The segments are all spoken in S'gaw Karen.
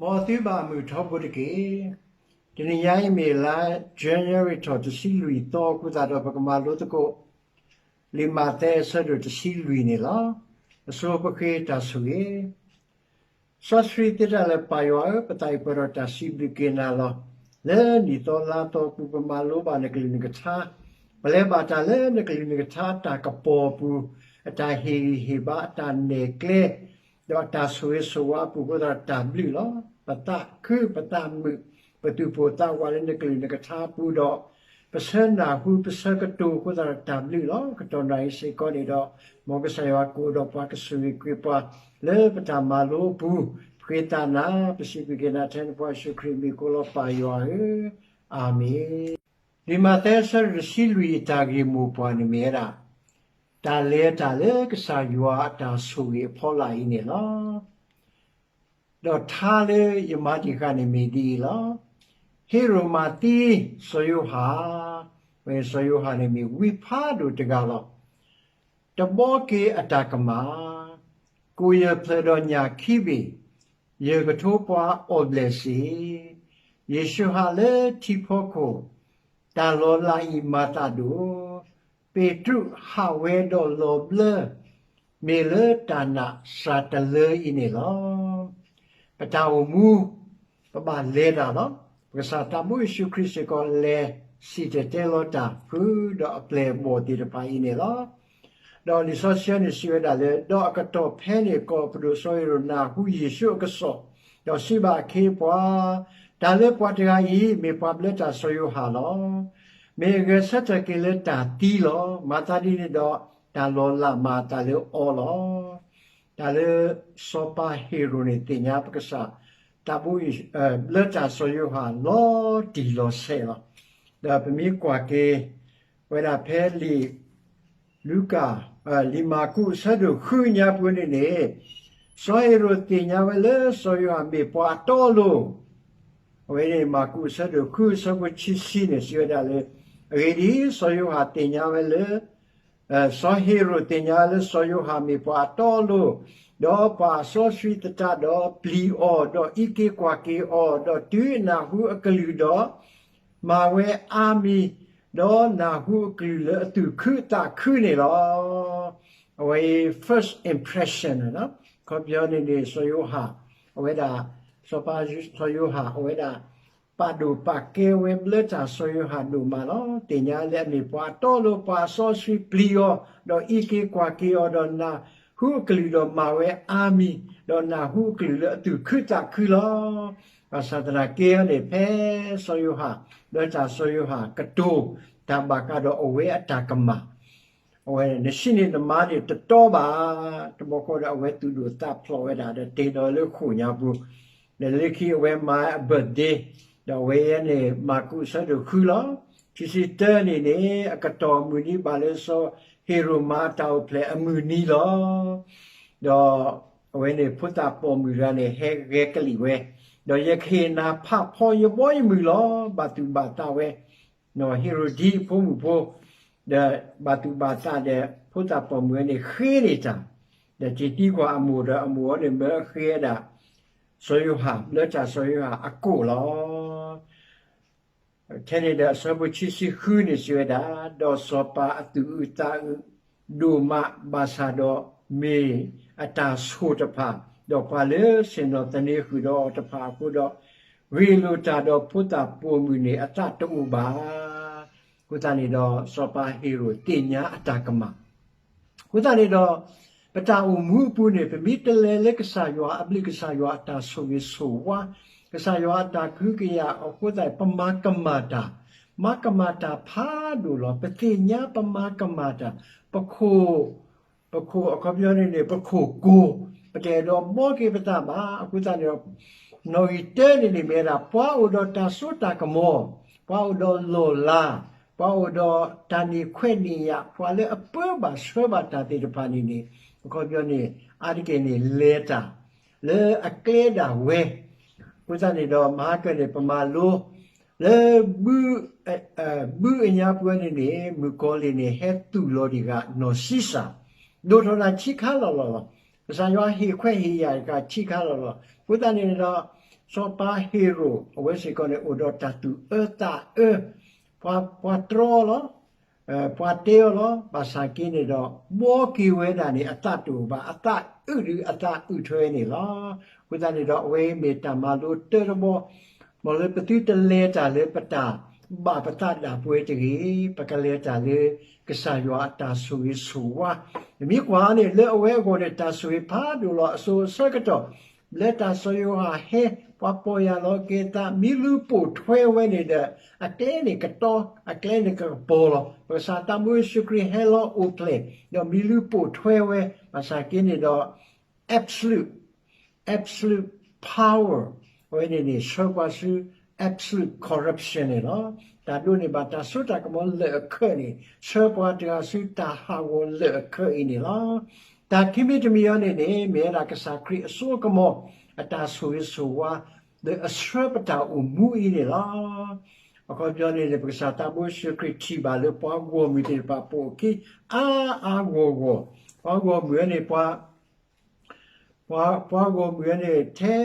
မ်သုဘၣ်မုာ်ထီဘိတက့ၢ်. တနံၤညါအံၤမ့ၢ်လါ January ထီၣ်တဆံလွံၢ်သီအဃိသတးဒီး ပကမၤလိသကိး လံာ်မးသဲအဆၢဒိၣ်တဆံလွံၢ်န့ၣ်လီၤ. အဆိပဃ့တၢ်ဆိၣ်ဂ့ၤ စီဆှံသ့တၢ်လၢပၢ်ယွၤဧၢ, ပသးအံၤပှဲၤဒီးတၢ်စံးဘျုးက့ၤနၤလီၤ. လၢနံၣ်သီလါသီပူၤ ပမၤလိဘၣ်နကလုၢ်နကထါ, ပလဲၤဘၣ်တၢ်လၢနကလုၢ်နကထါတၢ်ကပီၤအပူၤ, အတၢ်ဟ့ၣ်ဂံၢ်ဟ့ၣ်ဘါ အတၢ်နဲၣ်ကျဲ ဒီးအတၢ်ဆိၣ်ဂ့ၤဆိၣ်ဝါအပူၤအဃိသတး တၢ်ဘျုးလီၤ. ပသးခုပသးမုာ် ပသူၣ်ပိၢ်သးဝးလၢနကလုၢ်နကထါအပူၤဒီး ပဆၢနၢ်ဟူပဆၢကတီၢ်အဃိသတး တၢ်ဘျုးလီၤ. ကတီၢ်နၣ်ရံၣ်စ့ၢ်ကီးန့ၣ်ဒီး မ်ကစၢ်ယွၤကအိၣ်ဒီးပှၤ ကဆိၣ်ဂ့ၤက့ၤပှၤ လၢပတၢ်မၤလိအပူၤ, ပဃ့သးနၤ, ပစံးဘျုးက့ၤနၤထဲန့ၣ် ပှၤယ့ၣ်ၡူးခရံာ်မံၤအဃိလီၤ ပၢ်ယွၤဧၢ, အၤမ့ၣ်. လံာ်မးသဲအဆၢဒိၣ်တဆံလွံၢ်အတၢ်ဂ့ၢ်မိၢ်ပှၢ်န့ၣ်မ့ၢ်ဝဲဒၣ် တၢ်လဲၤတၢ်လၢကစၢ်ယွၤအတၢ်ဆိၣ်ဂ့ၤအဖီလာ်အံၤန့ၣ်လီၤ. ဒီးထါလၢယမၤတ့ၢ်ဃာ်န့ၣ်မ့ၢ်ဒ်အံၤလီၤ. ဟ့ရိၣ်မၤသံစီၤယိၤဟၣ်, စီၤယိၤဟၣ်န့ၣ်မ့ၢ်ဝံဖးဒိၣ်တဂၤလီၤ. တဘီက့ၤအတၢ်ကမၣ်, ကိၣ်ယဲၢ်ဖျၢၣ်ဒီးညၣ်ခံဘ့ၣ်, ယဲၢ်ကထိပှၤအီၣ်ဘျဲၣ်စ့ၢ်, ယ့ၣ်ၡူးဟးလၢထံဖီခိၣ်, တၢ်လီၤလးအံၤမၤသးဒိၣ်, ပ့းတရူးဟးဝဲဒီးလီၤဘျၢ, မ့ၢ်လၢတၢ်နာ်စှၤတလၢအံၤန့ၣ်လီၤ. ပတၢ်အိၣ်မူ ပဘၣ်လဲၤတၢ်လီၤ. ပကစၢ်သးဘိယ့ၣ်ၡူးခရံာ်စ့ၢ်ကီးလဲၤစံၣ်တဲၤတဲလီၤတၢ်ဃုာ်ဒီးအပျဲၢ်အဘီၣ်သ့ၣ်တဖၣ်အံၤန့ၣ်လီၤ. ဒီးလံာ်စီဆှံန့ၣ်စံးဝဲဒၣ်လၢ ဒီးအကတီၢ်ဖဲန့ၣ် ကီၢ်ပဒိၣ်စီၤဟ့ၤရိာ်နၢ်ဟူယ့ၣ်ၡူးအကစီၣ်, ဒီးစံးဘၣ်အခ့အပှၤ, တၢ်လၢပှၤတဂၤအံၤ မ့ၢ်ပှၤဘျၢတၢ်စီၤယိၤဟၣ်လီၤ. မ့ၢ်အဂဲၤဆၢထၢၣ်က့ၤလၢတၢ်သံလီၤ. မၤသးဒ်န့ၣ်ဒီး တၢ်လီၤလးမၤအသးလၢအီၤလီၤ. တၢ်လၢစီၤပၤဟ့ၤရိာ်န့ၣ်သ့ၣ်ညါပကစၢ် တၢ်ဘိ ဘျၢတၢ်စီၤယိၤဟၣ်လီၤတံၢ်လီၤဆဲးလီၤ. ဒီးပမ့ၢ်ကွၢ်က့ၤဝဲဒၣ်ဖဲလံာ် လူၤကၣ်, လံာ်မၢ်ကူးအဆၢဒိၣ်ဃုညါပူၤန့ၣ်န့ၣ်, စီၤဟ့ၤရိာ်သ့ၣ်ညါဝဲလၢစီၤယိၤဟၣ်မ့ၢ်ပှၤအတီအလိၤ, အဝဲန့ၣ်မၢ်ကူးအဆၢဒိၣ်ဃုအဆၢဖိခံဆံန့ၣ် စံးဝဲဒၣ်လၢ, အဂ့ၢ်ဒ်အံၤ, စီၤယိၤဟၣ်သ့ၣ်ညါဝဲလၢ စီၤဟ့ၤရိာ်သ့ၣ်ညါလၢစီၤယိၤဟၣ်မ့ၢ်ပှၤအတီအလိၤ, ဒီးပှၤစီဆှံသတးဒီးပျံၤအီၤ, ဒီးအံးက့ၤကွၢ်က့ၤအီၤ, ဒီးတုၤအနၢ်ဟူအကလုၢ်ဒီး မၤဝဲအါမံၤ, ဒီးနၢ်ဟူအကလုၢ်လၢအသူၣ်ခုသးခုန့ၣ်လီၤ. အဝဲအံၤ first impression အခီပညီန့ၣ်န့ၣ် စီၤယိၤဟၣ်, အဝဲဒၣ် စီၤပၤစီၤယိၤဟၣ် အဝဲဒၣ် ပာ်ဒိၣ်ပာ်ကဲဝဲဘျၢတၢ်စီၤယိၤဟၣ်ဒိၣ်မးလီၤ. သ့ၣ်ညါလၢအမ့ၢ်ပှၤအတီအလိၤ, ပှၤစီဆှံပျံၤအီၤ, ဒီးအံးက့ၤကွၢ်က့ၤအီၤ, ဒီးနၢ်ဟူအကလုၢ်ဒီးမၤဝဲအါမံၤ, ဒီးနၢ်ဟူအကလုၢ်လၢအသူၣ်ခုသးခုလီၤ. ဘၣ်ဆၣ်သနာ်က့န့ၣ် ဖဲစီၤယိၤဟၣ်, ဘျၢတၢ်စီၤယိၤဟၣ်ကတိၤတၢ်ဘၣ်ဃးဒီးအဝဲအတၢ်ကမၣ် အဝဲ နဆံးန့ၣ်နမါန့ၣ်တတီဘၣ်, တဘျီဃီဒီးအဝဲသူၣ်ဒိၣ်သးဖျိးဝဲဒၣ် ဒီးတ့ၢ်ဒီးလၢဃိာ်ညါပူၤ, ဒီးလၢခံအဝဲမၤအ birthday, ဒီးအဝဲန့ၣ် မၢ်ကူးအဆၢဒိၣ်ဃုလီၤ. ခံဆံတၢန့ၣ်န့ၣ် အကတီၢ်မုၢ်နံၤဘၣ်လၢစီၤဟ့ၤရိာ်မၤအတၢ်အိၣ်ဖျဲၣ်အမုၢ်နံၤလီၤ. ဒီးအဝဲန့ၣ် ဖိသၣ်ပိာ်မုၣ်တဂၤန့ၣ် ဟဲဂဲၤကလံၣ်ဝဲ, ဒီးယကဟ့ၣ်နၤဖးဖီယဘီယမုၢ်လီၤ. ဘၣ်သူၣ်ဘၣ်သးဝဲ ဟ့ရိၣ်ဒံအဖိမုၣ်ဖိ, ဒီးဘၣ်သူၣ်ဘၣ်သးဒီး ဖိသၣ်ပိာ်မုၣ်ဝဲန့ၣ် ဃ့န့ၢ်တၢ်, ဒီးစံးသံကွၢ်အမိၢ်ဒီးအမိၢ်အီၤန့ၣ် မၢအဃ့ဝဲဒၣ် စီၤယိၤဟၣ်, ဘျၢတၢ်စီၤယိၤဟၣ်အကိၣ်လီၤ. ထဲန့ၣ်ဒီးအဆၢဖိခံဆံဃုန့ၣ်စံးဝဲဒၣ်, ဒီးစီၤပၤအသူၣ်အုးသးအုးဒိၣ်မး ဘၣ်ဆၣ်ဒီးမ့ၢ်အတၢ်ဆိၣ်တဖၣ်, ဒီးပှၤလၢဆ့ၣ်နီၤသန့ၤဃုာ်ဒီးအီၤတဖၣ်အဃိဒီး ဂ့ၢ်လိာ်တၢ်ဒီးဖိသၣ်ပိာ်မုၣ်န့ၣ် အသးတအိၣ်ဘၣ်. အဃိသတးန့ၣ်ဒီး စီၤပၤဟ့ရိၣ်သ့ၣ်ညါအတၢ်ကမၣ်. အဃိသတးန့ၣ်ဒီး ပတၢ်အိၣ်မူအပူၤန့ၣ် ပမ့ၢ်တလဲၤလၢကစၢ်ယွၤအဘျုး ကစၢ်ယွၤအတၢ်ဆိၣ်ဂ့ၤဆိၣ်ဝါ, ကစၢ်ယွၤအတၢ်ကဟုကယာ်အဃိသတး ပမၤကမၣ်တၢ်, မၤကမၣ်တၢ်ဖးဒိၣ်လီၤ. ပသ့ၣ်ညါပမၤကမၣ်တၢ်, ပခိၣ် ပခိၣ်အခီပညီန့ၣ်န့ၣ် ပခိၣ်ကိၢ်, ပတအဲၣ်ဒိးဘီက့ၤပသးဘၣ်. အဃိသတးန့ၣ်ဒီး နီၣ်ဂံၢ်တၢန့ၣ်န့ၣ်မ့ၢ်ဝဲဒၣ် ပှၤအိၣ်ဒီးတၢ်စိတၢ်ကမီၤ, ပှၤအိၣ်ဒီးလီၢ်လၤ, ပှၤအိၣ်ဒီးတၢ်န့ၢ်ခွဲးန့ၢ်ယာ်, ပှၤလၢအပၢဘၣ်ဆှၢဘၣ်တၢ်သ့ၣ်တဖၣ်န့ၣ်န့ၣ် အခီပညီန့ၣ် အါတက့ၢ်န့ၣ် လဲၤတၢ်လၢအကျဲဒၣ်ဝဲ. အဃိသတးန့ၣ်ဒီး မဟါကၢန့ၣ် ပမၤလိ လၢ ဘုအညါပှၤန့ၣ်န့ၣ် မုၣ်ကီၤလံၢ်န့ၣ် ဟဲသူၣ်လီၤဒံးဃာ်နီၢ်စံစၢ်, ဒိၣ်ထီၣ်တၢ်ဆံးခါလီၤလီၤလီၤ. ကစၢ်ယွၤဟ့ၣ်ခွဲးဟ့ၣ်ယာ်တခါဆံးခါလီၤလီၤ. အဃိသတးန့ၣ်ဒီး စီၤပၤဟ့ရိၣ် အဝဲစ့ၢ်ကီးန့ၣ် အိၣ်ဒီးတၢ်သူၣ်အၢသးအၢ, ပှၤတြီအီၤလီၤ, ပှၤတဲအီၤလီၤ. ဘၣ်ဆၣ်က့န့ၣ်ဒီး ဘှီက့ၤဝဲဒၣ်န့ၣ် အသးတအိၣ်ဘၣ်, အသးအုးဒုးအသးအုးထွဲန့ၣ်လီၤ. အဃိသတးန့ၣ်ဒီး အဝဲမ့ၢ်တၢ်မၤလိတၢတဘီ, မ်လၢပသုတလဲၤတၢ်လၢပတၢ်ဘၣ်ပသးဒၣ်ပှဲၤတဂ့ၤ, ပကလဲၤတၢ်လၢ ကစၢ်ယွၤအတၢ်ဆိၣ်ဂ့ၤဆိၣ်ဝါ, မ့ၢ်ကွၢ်န့ၣ် လၢအဝဲအဂီၢ်န့ၣ် တၢ်ဆိၣ်ဂ့ၤဖးဒိၣ်လီၤ. အစိၤအဆၢကတီၢ် လၢတၢ်စီၤယိၤဟၣ်ဟဲ ပှၤပီၢ်ယၢ်လီၤက့ၤအသး မံၤလူပိာ်ထွဲဝဲန့ၣ်ဒီး အကျဲန့ၣ်ကတီ အကျဲန့ၣ်ကပီၤလီၤ. ပကစၢ်သးဘိယ့ၣ်ၡူးခရံာ်ဟဲလီၤအိၣ်ဖျဲၣ် ဒီးမံၤလူပိာ်ထွဲဝဲ ဘၣ်ဆၣ်က့န့ၣ်ဒီး absolute, absolute power အဝဲန့ၣ်န့ၣ် ဆှၢပှၤဆူ absolute corruption န့ၣ်လီၤ. တၢ်ဒိးန့ၢ်ဘၣ်တၢ်စိတၢ်ကမီၤလၢာ်အခၢးန့ၣ် ဆှၢပှၤတဂၤဆူတၢ်ဟးဂီၤလၢာ်အခၢးအံၤန့ၣ်လီၤ. တၢ်ခံမံၤတမံၤအံၤန့ၣ်န့ၣ် မ့ၢ်ဝဲဒၣ်ကစၢ်ခရံာ်အစိအကမီၤ အတၢ်ဆိၣ်ဂ့ၤဆိၣ်ဝါ လၢအဆှၢပတၢ်အိၣ်မူအံၤန့ၣ်လီၤ. အခီပညီန့ၣ်န့ၣ် ပကစၢ်သးဘိယ့ၣ်ၡူးခရံာ်ထံၣ်ဘၣ်လၢပှၤဂီၢ်မုၢ်သ့ၣ်တဖၣ်ပိာ်အခံ အါအါဂီၢ်ဂီၢ်, ပှၤဂီၢ်မုၢ်ဝဲန့ၣ် ပှၤ ပှၤဂီၢ်မုၢ်ဝဲန့ၣ် ထဲ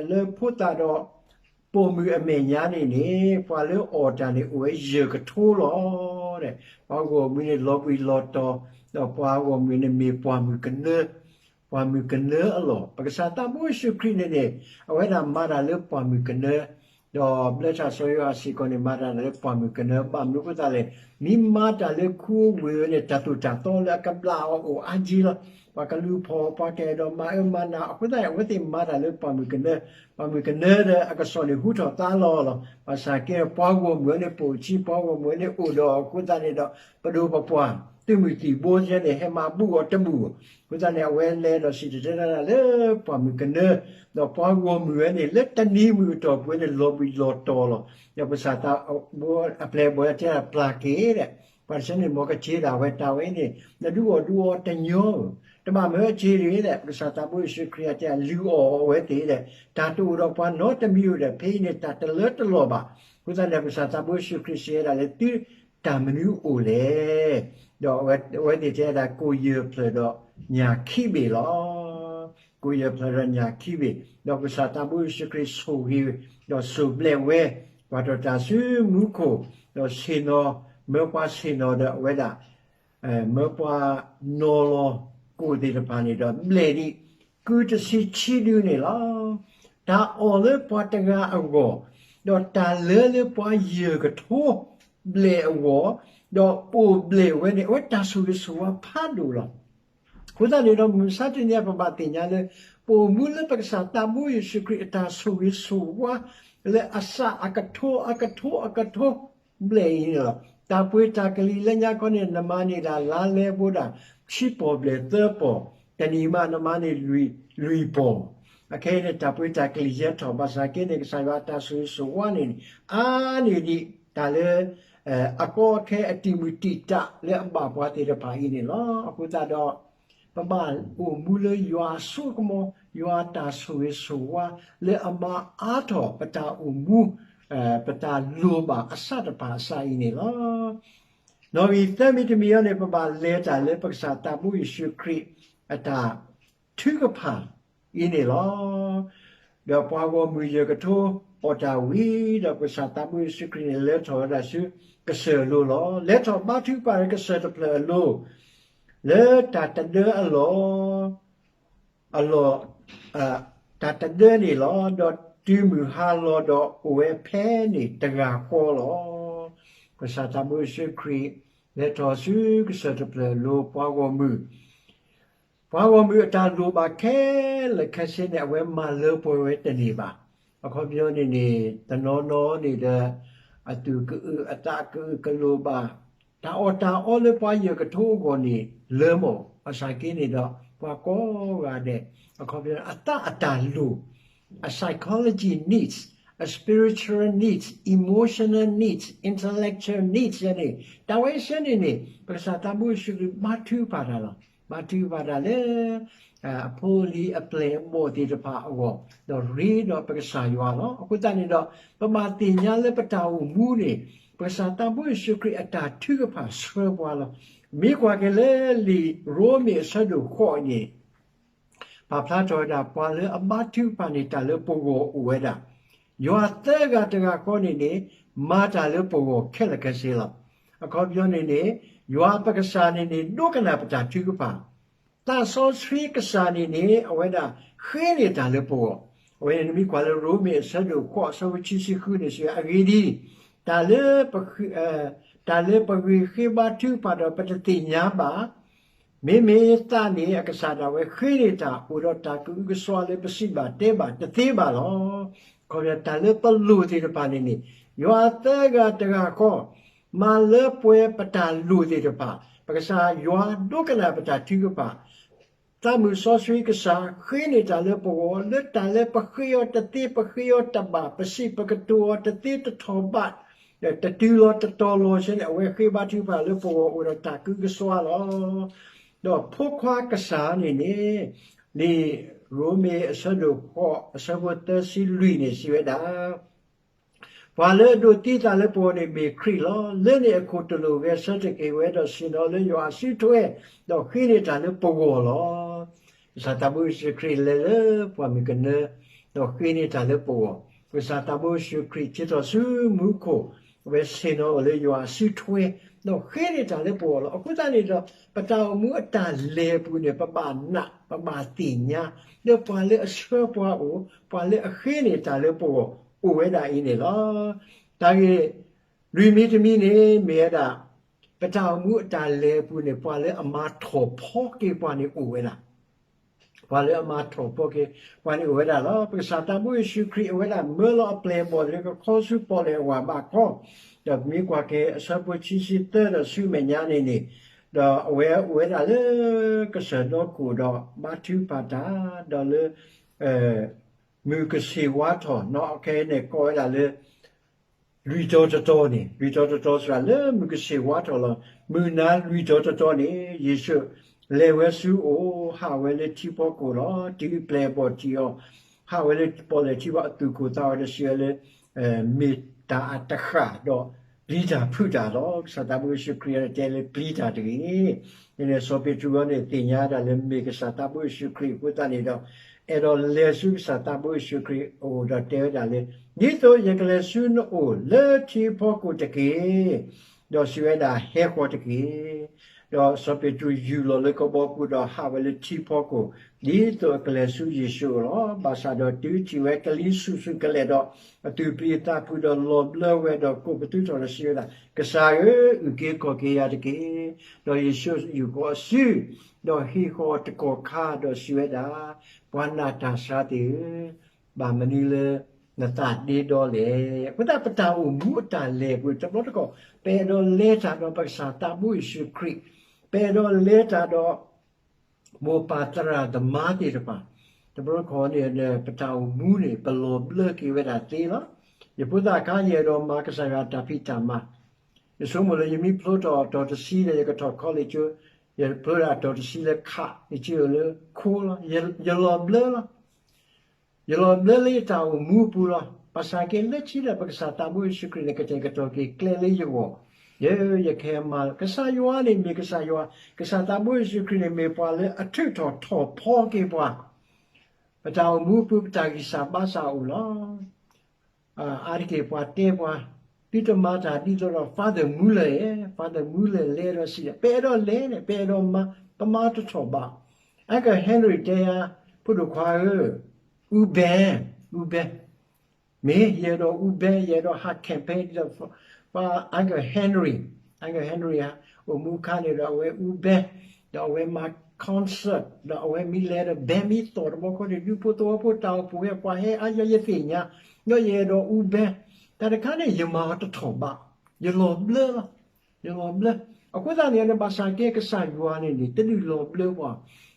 လၢဖိသၣ်ဒီး ပိာ်မုၣ်အမဲာ်ညါန့ၣ်န့ၣ် ပှၤလၢအီၣ်တၢ်န့ၣ် အိၣ်ဝဲယဲၢ်ကထိလီၤ. ပှၤဂီၢ်မုၢ်န့ၣ် လီၤဘှံးလီၤတီၤ, ဒီးပှၤဂီၢ်မုၢ်န့ၣ်မ့ၢ်ပှၢ်မုၢ်ကနၢ, ပှၢ်မုၢ်ကနၢအလီၢ်. ပကစၢ်သးဘိယ့ၣ်ၡူးခရံာ်န့ၣ်န့ၣ် အဝဲဒၣ်မၤတၢ်လၢပှၢ်မုၢ်ကနၢ, ဒီးဘျၢထၢ်စီၤယိၤဟၣ်စ့ၢ်ကီးန့ၣ် မၤတၢ်လၢပှၢ်မုၢ်ကနၢ ဘၣ်မနုၤအဃိသတးလဲၣ်, မ့ၢ်မၤတၢ်လၢခူဝ့ၢ်ဝဲန့ၣ် တၢ်သိၣ်တၢ်သီလၢအကဘျၣ်အီၤအိၣ်အါကံလီၤ. ပှၤကလူၤဖီၣ် ပှၤကအဲၣ်ဒိးမၤအၢမၤနးအဃိသတးန့ၣ် အဝဲသ့ၣ်မၤတၢ်လၢပှၢ်မုၢ်ကနၢ, ပှၢ်မုၢ်ကနၢဒီးအကစီၣ်န့ၣ်ဟူထီၣ်သါလီၤလီၤ. ဘၣ်ဆၣ်က့ ပှၤဂီၢ်မုၢ်ဝဲန့ၣ်ပိာ်အခံ ပှၤဂီၢ်မုၢ်ဝဲန့ၣ်အိၣ်ဒီးအဃိသတးန့ၣ်ဒီး ပဒိၣ်ပပှၢ် သုးမုၢ်သံၣ်ဘိသ့ၣ်န့ၣ် ဟဲမၤဘူၣ်အီၤတဘူၣ်အဃိသတးန့ၣ် အဝဲလဲၤဒီးစံၣ်တဲၤတဲလီၤတၢ်လၢပှၢ်မုၢ်ကနၢ, ဒီးပှၤဂီၢ်မုၢ်ဝဲန့ၣ် လၢတနံၤမုၢ်အတီၢ်ပူၤန့ၣ် လီၤဘှံးလီၤတီၤလီၤ. ဒီးပကစၢ်သးဘိအပျဲၢ်အဘီၣ်တဲဒၣ်ပျၢ်က့ၤဒီး ပှၤတဆၢန့ၣ် မ်ကက့ၤဒၣ်ဝဲတၢ်ဝဲအံၤန့ၣ် နဒုးအီၣ်ဒုးအီတညီဧၢ, တဘၣ်မၢက့ၤတဂ့ၤဒီး ပကစၢ်သးဘိယ့ၣ်ၡူးခရံာ်အတဲလုၢ်အီၣ်အဝဲသ့ၣ်ဒီး တၢ်တအိၣ်ဒီးပှၤနီတမံၤဧိၤဒီး ဖဲအံၤန့ၣ် တၢ်တလၢတလီၢ်ဘၣ်. အဃိသတးန့ၣ် ပကစၢ်သးဘိယ့ၣ်ၡူးခရံာ်စံးဝဲဒၣ်လၢ သုတၢ်မနုၤအိၣ်လဲၣ်. ဒီးအဝဲသ့ၣ်တဲဝဲဒၣ် ကိၣ်ယဲၢ်ဖျၢၣ်ဒီးညၣ်ခံဘ့ၣ်လီၤ. ကိၣ်ယဲၢ်ဖျၢၣ်ဒီးညၣ်ခံဘ့ၣ်, ဒီးပကစၢ်သးဘိယ့ၣ်ၡူးခရံာ်ဆိၣ်ဂ့ၤ ဒီးစိၢ်ဘျဲးဝဲ, ကွၢ်ထီၣ်တၢ်ဆူမူခိၣ်, ဒီးဆ့ၣ်နီၤ, မၢပှၤဆ့ၣ်နီၤဒီးအဝဲဒၣ် မၢပှၤနီၤလီၤကိၣ်သ့ၣ်တဖၣ်န့ၣ်ဒီး ဘျဲၣ်ဒံး ကုတဆံခံဒုန့ၣ်လီၤ. တၢ်အီၣ်လၢပှၤတဂၤအဂီၢ်, ဒီးတၢ်လၢလၢပှၤယဲၢ်ကထိ ဘျဲၣ်အဂီၢ်, ဒီးပိာ်ဘျဲၣ်ဝဲန့ၣ် အဝဲတၢ်ဆိၣ်ဂ့ၤဆိၣ်ဝါဖးဒိၣ်လီၤ. အဃိသတးန့ၣ်ဒီး မုၢ်မဆါတနံၤအံၤ ပဘၣ်သ့ၣ်ညါလၢ ပအိၣ်မူလၢပကစၢ်သးဘိယ့ၣ်ၡူးခရံာ်အတၢ်ဆိၣ်ဂ့ၤဆိၣ်ဝါ လၢအစးအကထိအကထိအကထိ ဘျဲၣ်အံၤန့ၣ်လီၤ. တၢ်ပှ့ၤတၢ်ကလံၤလၢညါခီန့ၣ် နမၤန့ၢ်ဒၣ်လါလဲဘိဒၣ် ခံပီၢ်ဘျဲၣ်သၢပီၢ်, တနံၤမးနမၤန့ၢ်လွံၢ်ပီၢ်, အခဲအံၤန့ၣ် တၢ်ပှ့ၤတၢ်ကလံၤယဲၢ်ထီၣ် ဘၣ်ဆၣ်က့န့ၣ် ကစၢ်ယွၤအတၢ်ဆိၣ်ဂ့ၤဆိၣ်ဝါန့ၣ် အါန့ၢ်ဒံးတၢ်လၢ အကီအခဲအတံာ်မုၢ်တံာ်တာ်လၢအဘၣ်ပှၤသ့ၣ်တဖၣ်အံၤန့ၣ်လီၤ. အဃိသတးဒီး ပဘၣ်အိၣ်မူလၢယွၤအစိအကမီၤ, ယွၤအတၢ်ဆိၣ်ဂ့ၤဆိၣ်ဝါ လၢအမၤအါထီၣ်ပတၢ်အိၣ်မူ, ပတၢ်လိၣ်ဘၣ်အစၢ်တဖၣ်အစၢ်အံၤန့ၣ်လီၤ. နီၣ်ဂံၢ်သၢမံၤတမံၤအံၤန့ၣ် ပဘၣ်လဲၤတၢ်လၢပကစၢ်သးဘိယ့ၣ်ၡူးခရံာ်အတၢ်ထုကဖၣ်အံၤန့ၣ်လီၤ. ဒီးပှၤဂီၢ်မုၢ်ယဲၢ်ကထိအီၣ်တၢ်ဝံၤဒီး ပကစၢ်သးဘိယ့ၣ်ၡူးခရံာ်န့ၣ် လဲၤထီၣ်ဝဲဒၣ်ဆူကစၢၢ်အလိၤလီၤ. လဲၤထီၣ်ဘါထုကဖၣ်လၢကစၢၢ်တဖျၢၣ်အလိၤ လၢတၢ်တဒၢအလီၢ် အလီၢ် တၢ်တဒၢန့ၣ်လီၤ. ဒီးတုၤမုၢ်ဟါလီၤဒီးအိၣ်ဝဲဖဲန့ၣ်တဂၤဃီလီၤ. ကစၢ်သးဘိယ့ၣ်ၡူးခရံာ် လဲၤထီၣ်ဆူကစၢၢ်တဖျၢၣ်အလိၤ ပှၤဂီၢ်မုၢ် ပှၤဂီၢ်မုၢ်အတၢ်လိၣ်ဘၣ်ခဲလၢာ်ခဲဆ့န့ၣ် အဝဲမၤလၢပှဲၤဝဲတန့ၢ်ဘၣ်. အခီပညီန့ၣ်န့ၣ် တနီၤနီၤန့ၣ်ဒီး အသူၣ်ကအုးအသးကအုးကလိၣ်ဘၣ် တၢ်အီၣ်တၢ်အီလၢပှၤယဲၢ်ကထိအဂီၢ်န့ၣ် လၢမၢ် ဘၣ်ဆၣ်က့န့ၣ်ဒီး ပှၤကိးဂၤဒဲး အခီပညီ အသးအတၢ်လိၣ် အ psychology needs, a spiritual needs, emotional needs, intellectual needs န့ၣ် တၢ်ဝဲဆၢန့ၣ်န့ၣ် ပကစၢ်သးဘိယ့ၣ်ၡူးခရံာ်ဘါထုကဖၣ်တၢ်လီၤ. ဘါထုကဖၣ်တၢ်လၢ အဖိအလံၤအပျဲၢ်အဘီၣ်သ့ၣ်တဖၣ်အဂီၢ် ဒီးရ့ဒီးပကစၢ်ယွၤလီၤ. အဃိသတးန့ၣ်ဒီး ပဘၣ်သ့ၣ်ညါလၢပတၢ်အိၣ်မူန့ၣ် ပကစၢ်သးဘိယ့ၣ်ၡူးခရံာ်အတၢ်ထုကဖၣ်ဆှၢပှၤလီၤ. မ့ၢ်ကွၢ်က့ၤလၢလံာ်ရိမ့ၤအဆၢဒိၣ်ဃိးအံၤန့ၣ် ပာ်ဖျါထီၣ်ဝဲဒၣ် ပှၤလၢအဘါထုကဖၣ်န့ၣ် တၢ်လၢပဂီၢ်အိၣ်ဝဲဒၣ်, ယွၤသၢဂၤတဂၤဃီန့ၣ်န့ၣ် မၤတၢ်လၢပဂီၢ်ခဲလၢာ်ခဲဆ့လီၤ. အခီပညီန့ၣ်န့ၣ် ယွၤပကစၢ်န့ၣ်န့ၣ် ဒိကနၣ်ပတၢ်ထုကဖၣ်, သးစီဆှံကစၢ်န့ၣ်န့ၣ် အဝဲဒၣ်ဃ့န့ၢ်တၢ်လၢပဂီၢ်. အဝဲန့ၣ်နမ့ၢ်ကွၢ်လၢရိမ့ၤအဆၢဒိၣ်ဃိး အဆၢဖိခံဆံဃုန့ၣ်စံး, အဂ့ၢ်ဒ်အံၤ, တၢ်လၢပဂ့ၤဃ့ဘါထုကဖၣ်ဒီး ပတသ့ၣ်ညါဘၣ်, မ့မ့ၢ်သးန့ၣ် အကစၢ်ဒၣ်ဝဲဃ့န့ၢ်တၢ်အိၣ်ဒီးတၢ်ကအုကစွါလၢပစံးဘၣ်တဲဘၣ်တသ့ဘၣ်လီၤ. ခီဖျိတၢ်လၢပလိၣ်သ့ၣ်တဖၣ်န့ၣ်န့ၣ် ယွၤသၢဂၤတဂၤဃီ မၤလၢပှဲၤပတၢ်လိၣ်သ့ၣ်တဖၣ်, ပကစၢ်ယွၤဒိကနၣ်ပတၢ်ထုကဖၣ်, သးမုၣ်စီဆှံကစၢ်ဃ့န့ၢ်တၢ်လၢပဂီၢ် လၢတၢ်လၢပဃ့အီၤတသ့ ပဃ့အီၤတဘၣ် ပစံးပကတိၤအီၤတသ့တထီၣ်ဘး တတုၤလီၤတတီၤလီၤဆဲန့ၣ် အဝဲဃ့ဘါထုကဖၣ်လၢပဂီၢ်အိၣ်ဒီးတၢ်ကအုကစွါလီၤ. ဒီးဖိခွါကစၢ်န့ၣ်န့ၣ် လံာ်ရိမ့ၤအဆၢဒိၣ်ဃိး အဆၢဖိသၢဆံလွံၢ်န့ၣ်စံးဝဲဒၣ် ပှၤလၢအဒိးသံသးလၢပဂီၢ်န့ၣ်မ့ၢ်ခရံာ်လီၤ. လၢန့ၣ်အခိၣ်တလိၣ်ဂဲၤဆၢထၢၣ်က့ၤဝဲဒီးဆ့ၣ်နီၤလၢယွၤအစုထွဲ ဒီးဃ့န့ၢ်တၢ်လၢပဂီၢ်လီၤ. ကစၢ်သးဘိယ့ၣ်ၡူးခရံာ်လဲၤလၢပှၢ်မုၢ်ကနၢ ဒီးဃ့န့ၢ်တၢ်လၢပဂီၢ်, ကစၢ်သးဘိယ့ၣ်ၡူးခရံာ်ထံၣ်ထီၣ်ဆူမူခိၣ် အဝဲဆ့ၣ်နီၤအီၤလၢယွၤအစုထွဲ ဒီးဃ့န့ၢ်တၢ်လၢပဂီၢ်လီၤ. အဃိသတးန့ၣ်ဒီး ပတၢ်အိၣ်မူအတၢ်လဲၤအပူၤန့ၣ် ပဘၣ်နာ် ပဘၣ်သ့ၣ်ညါ လၢပှၤလၢအဆှၢပှၤအိၣ် ပှၤလၢအဃ့န့ၢ်တၢ်လၢပဂီၢ်အိၣ်ဝဲဒၣ်အံၤန့ၣ်လီၤ. တၢ်ဂ့ၢ်လွံၢ်မံၤတမံၤန့ၣ် မ့ၢ်ဝဲဒၣ် ပတၢ်အိၣ်မူအတၢ်လဲၤအပူၤန့ၣ် ပှၤလၢအမၤထီၣ်ဖီက့ၤပှၤန့ၣ်အိၣ်ဝဲဒၣ် ပှၤလၢအမၤထီၣ်ဖီက့ၤပှၤန့ၣ်အိၣ်ဝဲဒၣ်လီၤ. ပကစၢ်သးဘိယ့ၣ်ၡူးခရံာ်အဝဲဒၣ်မၢလီၤအပျဲၢ်အဘီၣ်လၢကခီဆူပီၣ်လဲၣ်အဝၤဘးခီ, ဒီးပမ့ၢ်ကွၢ်က့ၤအဆၢဖိခံဆံသၢဒီးဆူမဲာ်ညါန့ၣ်န့ၣ်, ဒီးအဝဲအိၣ်ဝဲဒၣ်လၢကစၢၢ်ဒီခိၣ်ဒီး ဘါထုကဖၣ်တၢ် ဒီးလၢ မုၢ်ကဆ့ၣ်ဝါထီၣ်နီၤ ခဲအံၤန့ၣ်ကိးဝဲဒၣ်လၢ လွံၢ်တီၤတတီၤန့ၣ် လွံၢ်တီၤတတီၤစှၤလၢမုၢ်ကဆ့ၣ်ဝါထီၣ်လီၤ. မုၢ်နၤလွံၢ်တီၤတတီၤန့ၣ် ယ့ၣ်ၡူးလဲၤဝဲဆူအအိၣ် ဟးဝဲလၢထံဖီခိၣ်လီၤ. တုၤပျဲၢ်အဘီၣ်ထံးအီၤ ဟးဝဲလၢပီၣ်လဲၣ်ထံဖီအသူၣ်ကိၢ်သးဝီဒီးစံးဝဲလၢ မ့ၢ်တၢ်အတဃၣ်ဒီးပျံၤတၢ်ဖုးတၢ်လီၤ. ကစၢ်သးဘိယ့ၣ်ၡူးခရံာ်အံၤတဲလၢပျံၤတၢ်တဂ့ၤ. န့ၣ်န့ၣ် စီၤပ့းတရူးအံၤန့ၣ် သ့ၣ်ညါဒၣ်လၢမ့ၢ်ကစၢ်သးဘိယ့ၣ်ၡူးခရံာ်အဃိသတးန့ၣ်ဒီး အဲၣ်ဒိးလဲၤဆူကစၢ်သးဘိယ့ၣ်ၡူးခရံာ်အအိၣ်ဒီးတဲဝဲဒၣ်လၢ ဒ်သိးယကလဲၤဆူနအိၣ်လၢထံဖီခိၣ်တက့ၢ်. ဒီးစံးဝဲဒၣ် ဟဲဃီၤတက့ၢ်. ဒီးစီၤပ့းတရူးယူၢ်လီၤလၢကဘီပူၤဒီးဟးဝဲလၢထံဖီခိၣ် ဒ်သိးအကလဲၤဆူယ့ၣ်ၡူးအအိၣ်လီၤ. ဘၣ်ဆၣ်ဒီးတုၤထံၣ်ဝဲကလံၤဆူၣ်ဆူၣ်ကလဲာ်ဒီး အသူၣ်ပျံၤအသးဖုးဒီးလီၤဘျၢဝဲဒီးကိးပသူထီၣ်ဒီးစံးဝဲဒၣ်, ကစၢ်ဧၢ, အုၣ်က့ၤခီၣ်က့ၤယၤတက့ၢ်. ဒီးယ့ၣ်ၡူးယူာ်ဃီၤအစု ဒီးဟ့ၣ်ဃီၤတကီၢ်ခါဒီးစံးဝဲဒၣ်, ပှၤနာ်တၢ်ဆါသ့ၣ်ဧၢ, ဘၣ်မနုၤလၢနသးဒ့ဒီလဲၣ်. အဃိသတးပတၢ်အိၣ်မူအတၢ်လဲၤပူၤတဘျီတခီၣ် ပအဲၣ်ဒိးလဲၤတၢ်ဒီးပကစၢ်သးဘိယ့ၣ်ၡူးခရံာ်, ပအဲၣ်ဒိးလဲၤတၢ်ဒီး မိၢ်ပၢ်သရၣ်သမါသ့ၣ်တဖၣ်, တဘျီတခီၣ်န့ၣ် ပတၢ်အိၣ်မူန့ၣ် ပလီၤဘျၢက့ၤဝဲဒၣ်သ့လီၤ. ယဖိသၣ်ခါ ယအဲၣ်ဒိးမၤကစၢ်ယွၤတၢ်ဖံးတၢ်မၤ, ယဆိကမိၣ်လၢယမ့ၢ်ဖျိထီၣ်အတီၤတဆံဒီး ယကထီၣ် college ကၠိ, ယဖျိဒၣ်အတီၤတဆံလၢခး ယစံးအီၤလၢခိလီၤ. ယလီၤဘျၢလီၤ. ယလီၤဘျၢလၢယတၢ်အိၣ်မူအပူၤလီၤ. ဘၣ်ဆၣ်က့လၢခံဒီး ပကစၢ်သးဘိယ့ၣ်ၡူးခရံာ်န့ၣ် ကတဲာ်ကတီၤက့ၤကျဲလၢယဂီၢ်, ယဲယကဟဲမၤလီၤ. ကစၢ်ယွၤန့ၣ်မ့ၢ်ကစၢ်ယွၤ, ကစၢ်သးဘိယ့ၣ်ၡူးခရံာ်န့ၣ်မ့ၢ်ပှၤလၢအထုးထီၣ်ထီၣ်ဖီက့ၤပှၤ, ပတၢ်အိၣ်မူအပူၤ ပတၢ်ဂံၢ်စၢ်ဘါစၢ်အိၣ်လီၤ. အါတက့ၢ်ပှၤတဲပှၤ, သုတမၤတၢ်ဒ်သိးဒီး Father Muller, Father Muller လဲၤဒီးစံးဒီး ပအဲၣ်ဒိးလဲၤန့ၣ် ပအဲၣ်ဒိးမၤ, ပမၤတထီၣ်ဘး. Uncle Henry တဲယၤ, ဖိဒိၣ်ခွါဧၢ, အူဘဲ, အူဘဲ, မ့ၢ်ယအဲၣ်ဒိးအူဘဲ, ယအဲၣ်ဒိးဟး campaign ဒ်သိး Uncle Henry, Uncle Henry ဧါ, အိၣ်မူအခါန့ၣ်ဒီးအဝဲအူဘဲ, ဒီးအဝဲမၤ concert ဒီးအဝဲမ့ၢ်လဲၤဒီး ဘဲမ့ၢ်သီၣ်တဘျီဃီန့ၣ် ဒူဖိသဝီဖိတၢ်အိၣ်ဖှိၣ်ဝဲ ပှၤဟဲအါယၤ ယသ့ၣ်ညါ, ဒီးယအဲၣ်ဒိးအူဘဲ, တၢ်တခါန့ၣ် ယမၤအီၤတထီၣ်ဘး, ယလီၤဘျၢလီၤ, ယလီၤဘျၢ. အဃိသတးန့ၣ် ဘၣ်ဆၣ်က့ ကစၢ်ယွၤန့ၣ်န့ၣ် တဒုးလီၤဘျၢပှၤ,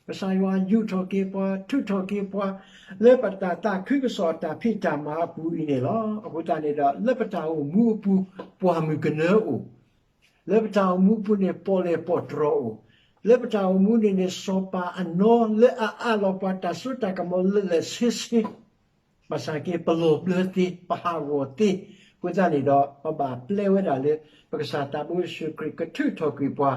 ကစၢ်ယွၤယူာ်ထီၣ်က့ၤပှၤ ထုးထီၣ်က့ၤပှၤ လၢပတၢ်သးခုကစီၣ်အတၢ်ဖံးတၢ်မၤအပူၤအံၤန့ၣ်လီၤ. အဃိသတးန့ၣ်ဒီး လၢပတၢ်အိၣ်မူအပူၤ ပှၢ်မုၢ်ကနၢအိၣ်, လၢပတၢ်အိၣ်မူအပူၤန့ၣ် ပီၣ်လဲၣ်ပီၣ်တြီၤအိၣ်, လၢပတၢ်အိၣ်မူန့ၣ်န့ၣ် စီၤပၤအနီၢ်လၢအအးလီၤပှၤတၢ်စိတၢ်ကမီၤလၢာ်လၢာ်ဆ့ဆ့, ဘၣ်ဆၣ်က့ ပလီၤဘျၢသ့, ပဟးဂီၤသ့, အဃိသတးန့ၣ်ဒီး ပဘၣ်ပျဲဝဲဒၣ်လၢ ပကစၢ်သးဘိယ့ၣ်ၡူးခရံာ်ကထုးထီၣ်ကွံာ်ပှၤ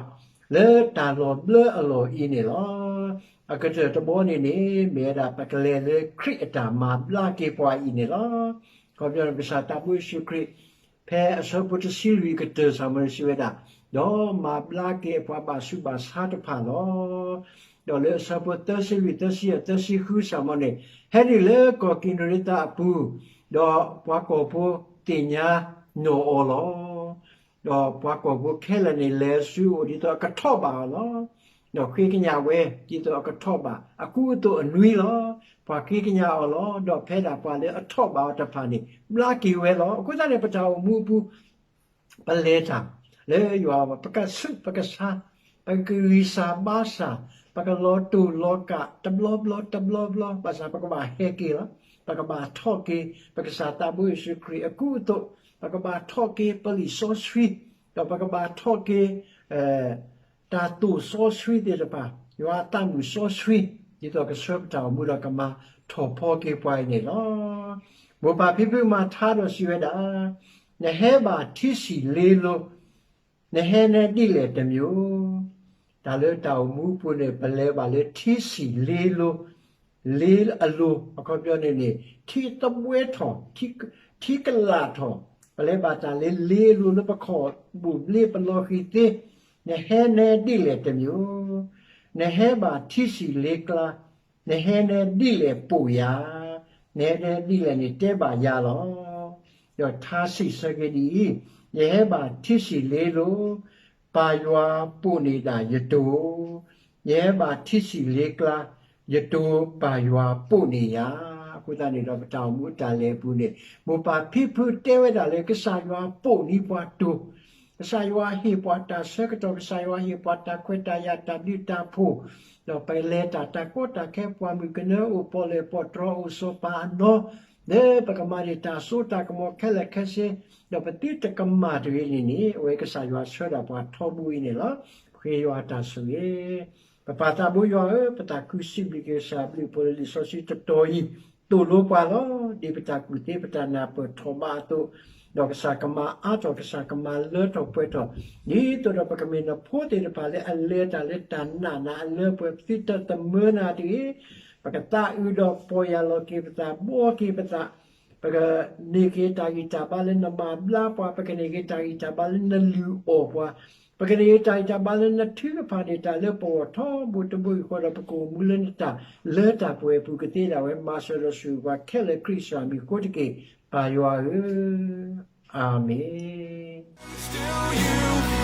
လၢတၢ်လီၤဘျၢအလီၢ်အံၤန့ၣ်လီၤ. အကတၢၢ်တဘီန့ၣ်န့ၣ် မ့ၢ်ဝဲဒၣ်ပကလဲၤလၢခရံာ်အတၢ်မၤဘျါက့ၤပှၤအံၤန့ၣ်လီၤ. ခီပညီန့ၣ် ကစၢ်သးဘိယ့ၣ်ၡူးခရံာ် ဖဲအဆၢဖိတဆံလွံၢ်ကတၢၢ်စ့ၢ်မီၤန့ၣ် စံးဝဲဒၣ်, ဒီးမၤဘျါက့ၤအပှၤဘၣ်ဆူးဘၣ်ဆါတဖၣ်လီၤ. ဒီးလၢအဆၢဖိသၢဆံလွံၢ် သၢဆံယဲၢ် သၢဆံဃုစ့ၢ်မီၤန့ၣ် ဟဲနုာ်လၢကီၢ်ကံးနရ့သးအပူၤ, ဒီးပှၤကီၢ်ဖိသ့ၣ်ညါနီၢ်အီၤလီၤ. ဒီးပှၤကီၢ်ဖိခဲလၢာ်န့ၣ် လဲၤဆူအအိၣ်ဒ်သိးအကထီၣ်ဘၣ်အီၤလီၤ. ဒီးဃ့ကညးဝဲ ဒ်သိးအကထီၣ်ဘၣ် အကူအသိးအနွံလီၤ. ပှၤဃ့ကညးအီၤလီၤ. ဒီးဖဲဒၣ်ပှၤလၢအထီၣ်ဘၣ်အီၤတဖၣ်န့ၣ် ဘျါက့ၤဝဲလီၤ. အဃိသတးန့ၣ် ပတၢ်အိၣ်မူအပူၤ ပလဲၤတၢ်လၢယွၤ ပကဆူးပကဆါ, ပကဂံၢ်စၢ်ဘါစၢ်, ပကလီၤတိၢ်လီၤကး တဘျီဘျီတဘျီဘျီ, ဘၣ်ဆၣ်ပကဘၣ်ဟဲက့ၤလီၤ. ပကဘၣ်ထီၣ်က့ၤ ပကစၢ်သးဘိယ့ၣ်ၡူးခရံာ်အကူအသိး, ပကဘၣ်ထီၣ်က့ၤပလံာ်စီဆှံ, ဒီးပကဘၣ်ထီၣ်က့ၤ တၢ်သိၣ်စီဆှံသ့ၣ်တဖၣ်, ယွၤအသးမုာ်စီဆှံ, ဒ်သိးကဆှၢပတၢ်အိၣ်မူဒီးကမၤထီၣ်ဖီက့ၤပှၤအံၤန့ၣ်လီၤ. မိၢ်ပၢ်ဖံဖုမၤထါဒီးစံးဝဲဒၣ်, နဟဲဘၣ်ထံဆံးလ့လိ, နဟဲနဲဒ်လဲၣ်တမံၤဧိၤ. တၢ်လၢတၢ်အိၣ်မူအပူၤန့ၣ် ပလဲၤဘၣ်လၢထံဆံးလ့လိ, လ့အလိၤ အခီပညီန့ၣ်န့ၣ် ထံသဘှဲထီၣ်, ထံကလးထီၣ်, ပလဲၤဘၣ်တၢ်လၢလ့အလိၤလၢပခီၣ်ဘိၣ်ဘျ့ပလီၤဃံၤသ့, နဟဲနဲဒ်လဲၣ်တမံၤဧိၤ. နဟဲဘၣ်ထံဆံးလ့ကျါ, နဟဲနဲဒ်လဲၣ်ပိာ်ယၤ, နဟဲနဲဒ်လဲၣ်န့ၣ်တဲဘၣ်ယၤလီၤ. ဒီးထါစံးဆၢက့ၤဒ်အံၤ, ယဟဲဘၣ်ထံဆံးလ့လိ, ပၢ်ယွၤပိာ်န့ၢ်ဒၣ်ယတိၤ, ယဟဲဘၣ်ထံဆံးလ့ကျါ, ယတိၤပၢ်ယွၤပိာ်န့ၢ်ယၤ. အဃိသတးန့ၣ်ဒီး ပတၢ်အိၣ်မူအတၢ်လဲၤအပူၤန့ၣ် မိၢ်ပၢ်ဖံဖုတဲဝဲဒၣ်လၢ ကစၢ်ယွၤပိာ်န့ၢ်ပှၤတိၤ, ကစၢ်ယွၤဟ့ၣ်ပှၤတၢ်ဆၢကတီၢ်, ကစၢ်ယွၤဟ့ၣ်ပှၤတၢ်ခွဲးတၢ်ယာ်တၢ်ဘျုးတၢ်ဖှိၣ်, ဒီးပလဲၤတၢ်တၢ်ကီတၢ်ခဲ ပှၢ်မုၢ်ကနၢအိၣ် ပီၣ်လဲၣ်ပီၣ်တြီၤအိၣ် စီၤပၤအနီၤ, လၢပကမၤန့ၢ်တၢ်စိတၢ်ကမီၤခဲလၢာ်ခဲဆ့, ဒီးပသုတကမၣ်တဂ့ၤန့ၣ်န့ၣ် အဝဲကစၢ်ယွၤဆှၢဒၣ်ပှၤထီဘိအံၤန့ၣ်လီၤ. ပဃ့ယွၤအတၢ်ဆိၣ်ဂ့ၤ ပပၢ်သးဘိယွၤဧၢ, ပသးခုစံးဘျုးက့ၤကစၢ်အဘျုးအဖှိၣ်လၢလံာ်စီဆှံတတီၤအံၤ, သိၣ်လိပှၤလီၤ. ဒ်ပတၢ်ကူၣ်သ့ပတၢ်နၢ်ပၢၢ်ထီၣ်ဘးအသိး, ဒီးကစၢ်ကမၤအါထီၣ် ကစၢ်ကမၤလၢထီၣ်ပှဲၤထီၣ်, ဒ်သိးဒီးပကမ့ၢ်နဖိသ့ၣ်တဖၣ်လၢအလဲၤတၢ်လၢတၢ်နာ်နၤအလၢပှဲၤ, ပသုတသမၢနၤတဂ့ၤ, ပကသးအုးဒီးပီၢ်ယၢ်လီၤက့ၤပသး, ဘှီက့ၤပသး, ပကန့ၢ်က့ၤတၢ်ဂံၢ်တၢ်ဘါလၢနမၤဘျါပှၤ, ပကန့ၢ်က့ၤတၢ်ဂံၢ်တၢ်ဘါလၢနလုၢ်အီၣ်ပှၤ, ပကန့ၢ်က့ၤတၢ်ဂံၢ်တၢ်ဘါလၢနထုကဖၣ်န့ၢ်တၢ်လၢပဂီၢ်ထီဘိတဘိယူၢ်ဃီ, ဒီးပကအိၣ်မူလၢနတၢ်လၢတၢ်ပှဲၤအပူၤကသ့ဒၣ်ဝဲ, မၤစၢၤဒီးဆိၣ်ဂ့ၤပှၤခဲလၢာ်ခရံာ်ကစၢ်မံၤအဃိတက့ၢ်, ပၢ်ယွၤဧၢ, အၤမ့ၣ်.